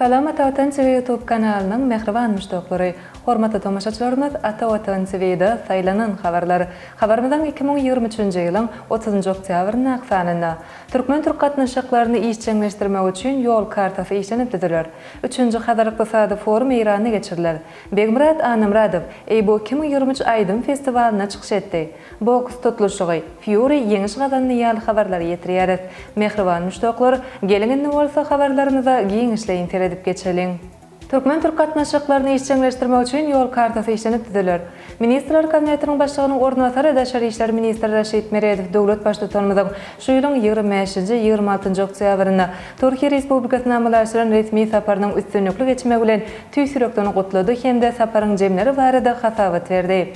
Salam Ata Watan TV YouTube kanalynyň mähriban muşdaklary! Hormatly tomaşaçylarymyz Ata Watan TV-de saýlanan habarlar. Habarymyzyň 2023-nji ýylyň 30-njy oktýabryndaky sanynda Türkmen-türk gatnaşyklaryny işjeňleşdirmek üçin ýol kartasy işlenip düzüler. Üçünji Hazar ykdysady forum Eýranda geçiriler. Begmyrat Annamyradow Eýbo 2023 aýdym festiwalynda çykyş etdi. Boks tutluşygy, Fýuri ýeňiş gazandy ýaly habarlary ýetirýäris. Mähriban muşdaklar, geliň indi bolsa habarlarymyza giňişleýin seredip geçeliň. Türkmen-türk gatnaşyklaryny işjeňleşdirmek üçin ýol kartasy işlenip düzüler. Ministrler Kabinetiniň Başlygynyň orunbasary, daşary işler ministri Raşid Meredow döwlet Baştutanymyzyň şu ýylyň 25-nji, 26-njy oktýabrynda Türkiýe Respublikasyna amala aşyran resmi saparynyň üstünlikli geçmegi bilen tüýs ýürekden gutlady hem-de saparyň jemleri barada hasabat berdi.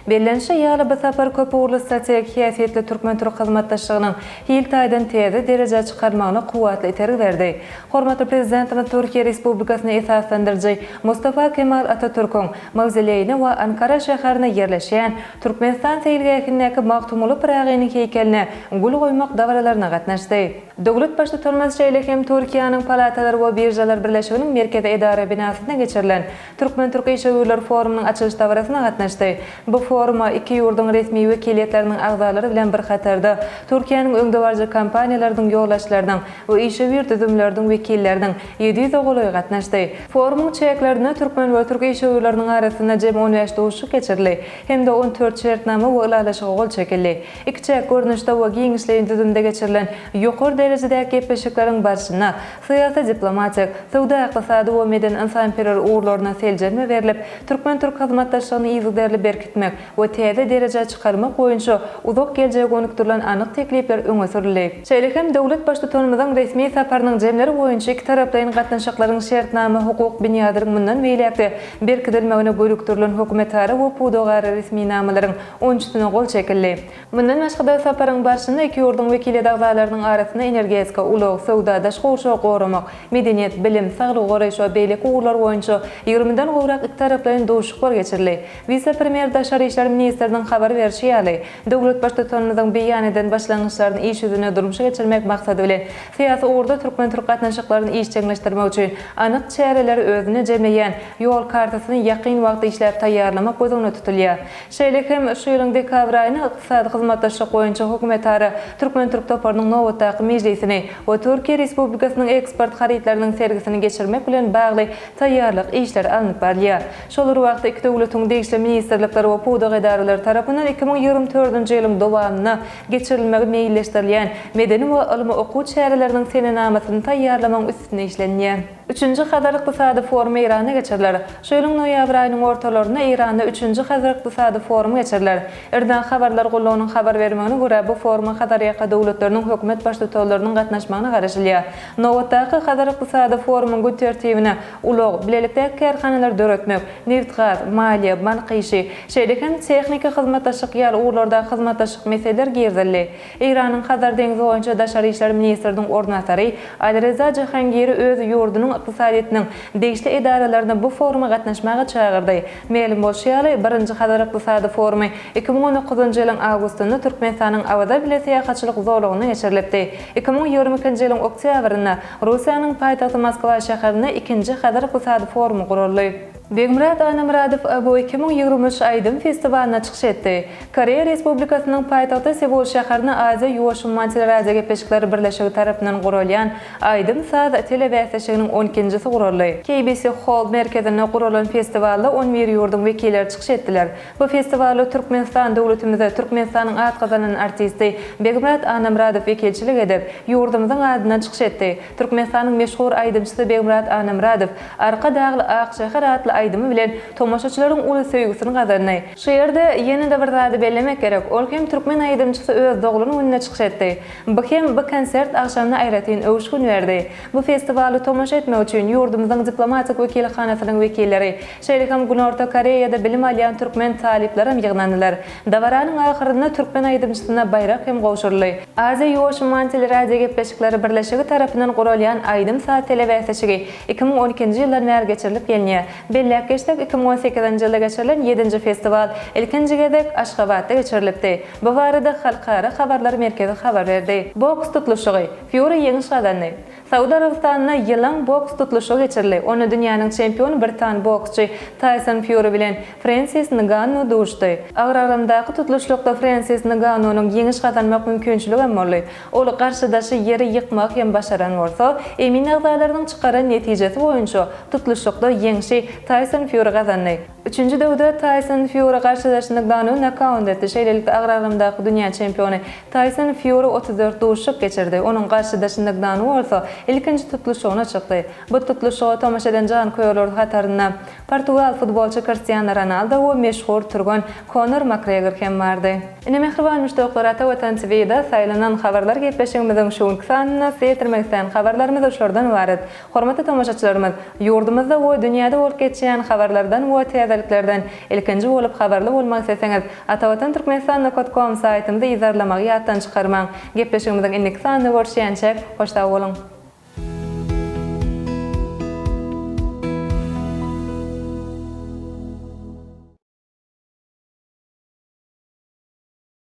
Bellenişi ýaly, bu sapar köpugurly strategik häsiýetli türkmen-türk hyzmatdaşlygynyň hil taýdan täze derejä çykarylmagyna kuwwatly itergi berdi. Hormatly Prezidentimiz Türkiýe Respublikasyny esaslandyryjy Mustafa Kemal Atatürküň mawzoleýine we Ankara şäherinde ýerleşýän Türkmenistan seýilgähindäki Magtymguly Pyragynyň heýkeline gül goýmak dabaralaryna gatnaşdy. Döwlet Baştutanymyz şeýle hem Türkiýäniň Palatalar we biržalar birleşiginiň merkezi edara binasynda geçirilen Türkmen-türk işewürler forumynyň açylyş dabarasyna gatnaşdy. Bu foruma iki ýurduň resmi wekiliýetleriniň agzalary bilen bir hatarda, Türkiýäniň öňdebaryjy kompaniýalarynyň ýolbaşçylarynyň we işewür düzümleriniň wekilleriniň 700-e golaýy gatnaşdy. Forumyň çäklerinde türkmen we türk işewürleriniň arasynda jemi 15 duşuşyk geçirildi hem-de 14 şertnama we ylalaşyga gol çekildi. Ikiçäk görnüşde we giňişleýin düzümde geçirilen ýokary derejedäki gepleşikleriň barşynda Syýasy-diplomatik, söwda-ykdysady we medeni-ynsanperwer ugurlaryna seljerme berlip, türkmen-türk hyzmatdaşlygyny yzygiderli berkitmek we täze derejä çykarmak boýunça uzak geljege gönükdirilen anyk teklipler öňe sürüldi. Şeýle hem döwlet Baştutanymyzyň resmi saparynyň jemleri boýunça ikitaraplaýyn gatnaşyklaryň şertnama-hukuk binýadynyň mundan beýläk-de berkidilmegine gönükdirilen hökümetara we pudagara resminamalaryň on üçüsine gol çekildi. Mundan başga-da, saparyň barşynda iki ýurduň wekiliýet agzalarynyň arasynda energetika, ulag, söwda, daşky gurşawy goramak, medeniýet, bilim, saglygy goraýyş we beýleki ugurlar boýunça ýigrimiden gowrak ikitaraplaýyn duşuşyklar geçirildi. Wise-premýer daşary işler ministriniň habar berşi ýaly, döwlet Baştutanymyzyň beýan eden başlangyçlaryny iş ýüzünde durmuşa geçirmek maksady bilen, syýasy ugurda türkmen-türk gatnaşyklaryny işjeňleşdirmek üçin anyk çäreleri özünde jemleýän Ýol kartasyny ýakyn wagtda işläp taýýarlamak göz öňünde tutulýar. Şeýle hem şu ýylyň dekabr aýynda Ykdysady hyzmatdaşlyk boýunça hökümetara türkmen-türk toparynyň nobatdaky mejlisini we Türkiýe Respublikasynyň eksport harytlarynyň sergisini geçirmek bilen bagly taýýarlyk işleri alnyp barylýar. Şol bir wagtda iki döwletiň degişli ministrlikleri we pudak edaralary tarapyndan 2024-nji ýylyň dowamynda geçirilmegi meýilleşdirilýän medeni we ylmy-okuw çäreleriniň senenamasyny taýýarlamagyň üstünde işlenýär. Üçünji Hazar ykdysady forumy Eýranda geçiriler. Şu ýylyň noýabr aýynyň ortalarynda Eýranda üçünji Hazar ykdysady forumy geçiriler. IRNA habarlar gullugynyň habar bermegine görä, bu foruma Hazarýaka döwletleriniň hökümet baştutanlarynyň gatnaşmagyna garaşylýar. Nobatdaky Hazar ykdysady forumyň gün tertibine ulag, bilelikdäki kärhanalary döretmek, nebitgaz, maliýe, bank işi, şeýle hem tehniki hyzmatdaşlyk ýaly ugurlardaky hyzmatdaşlyk meseleleri girizildi. Eýranyň Hazar deňzi boýunça daşary işler ministriniň orunbasary Alireza Jahangiri öz ýurdunyň ykdysadyýetiniň degişli edaralaryny bu foruma gatnaşmaga çagyrdy. Mälim bolşy ýaly, birinji Hazar ykdysady forumy 2019-njy ýylyň awgustynda Türkmenistanyň Awaza bile syýahatçylyk zolagynda geçirilipdi. 2022-nji ýylyň oktýabrynda Russiýanyň paýtagty Moskwa şäherinde ikinji Hazar ykdysady forumy guraldy. Begmyrat Annamyradow Abo 2023 aýdym festiwalynda çykyş etdi. Koreýa Respublikasynyň paýtagty Seul şäherinde Aziýa-Ýuwaş umman teleradiogepleşikleri birleşigi tarapyndan guralýan aýdym-saz telebäsleşiginiň on ikinjisi guraldy. KBC Hall merkezinde guralan festiwalda on bir ýurduň wekilleri çykyş etdiler. Bu festiwalda Türkmenistan döwletimize Türkmenistanyň at gazanan artisti Begmyrat Annamyradow wekilçilik edip, ýurdumyzyň adyndan çykyş etdi. Türkmenistanyň meşhur aýdymçysy Begmyrat Annamyradow Arkadagly ak şäher atly aýdymy bilen tomaşaçylaryň uly söýgüsini gazandy. Şu ýerde ýene-de bir zady bellemek gerek, ol hem türkmen aýdymçysy öz doglan gününde çykyş etdi. Bu hem bu konsert agşamyna aýratyn öwüşgin berdi. Bu festiwala tomaşa etmek üçin ýurdumyzyň diplomatik wekilhanasynyň wekilleri, şeýle hem Günorta Koreýada bilim alýan türkmen talyplaram ýygnandylar. Dabaranyň ahyrynda türkmen aýdymçysyna baýrak hem gowşuryldy. Aziýa-Ýuwaş umman teleradiogepleşikleri birleşigi tarapyndan guralýan aýdym-saz telebäsleşigi 2012-nji ýyldan bäri geçirilip gelinýär. Belläp geçsek, 2018-nji ýylda geçirilen ýedinji festiwal ilkinji gezek Aşgabatda geçirilipdi. Bu barada Halkara habarlar merkezi habar berdi. Boks tutluşygy, Fýuri ýeňiş gazandy. Saud Arabystanynda ýylyň boks tutluşygy geçirildi. Onda dünýäniň çempiony britan boksçy Taýson Fýuri bilen Frensis Ngannu duşdy. Agyr agramdaky tutluşlykda Frensis Ngannunyň ýeňiş gazanmak mümkinçiligem boldy. Ol garşydaşy ýere ýykmagy hem başaran bolsa, emin agzalarynyň çykaran netijesi boýunça tutluşykda ýeňşi Taýson Fýuri gazandy. Üçünji döwde Taýson Fýuri garşydaşyny Ngannu nokaut etdi. Şeýlelikde, agyr agramdaky dünýä çempiony Taýson Fýuri 34 duşuşyk geçirdi. Onuň garşydaşy Ngannu bolsa ilkinji tutluşygyna çykdy. Bu tutluşyga tomaşa eden janköýerler hatarynda portugal futbolçy Kristiano Ronaldo we meşhur türgen Konor Makgregor hem bardy. Ine mähriban muşdaklar Ata Watan TVda saýlanan habarlar gepleşigimiziň şu günki sanynda size ýetirmek islän habarlarymyz şulardan ybarat. Hormatly tomaşaçylarymyz, ýurdumyzda we dünýäde bolup geçýän habarlardan we täzeliklerden ilkinji bolup habarly bolmak isleseňiz, Atavatan Türkmenistan nokat kom saýtymyzy yzarlamagy ýatdan çykarmaň. Gepleşigimiziň indiki sanynda görüşýänçäk, hoş sag boluň!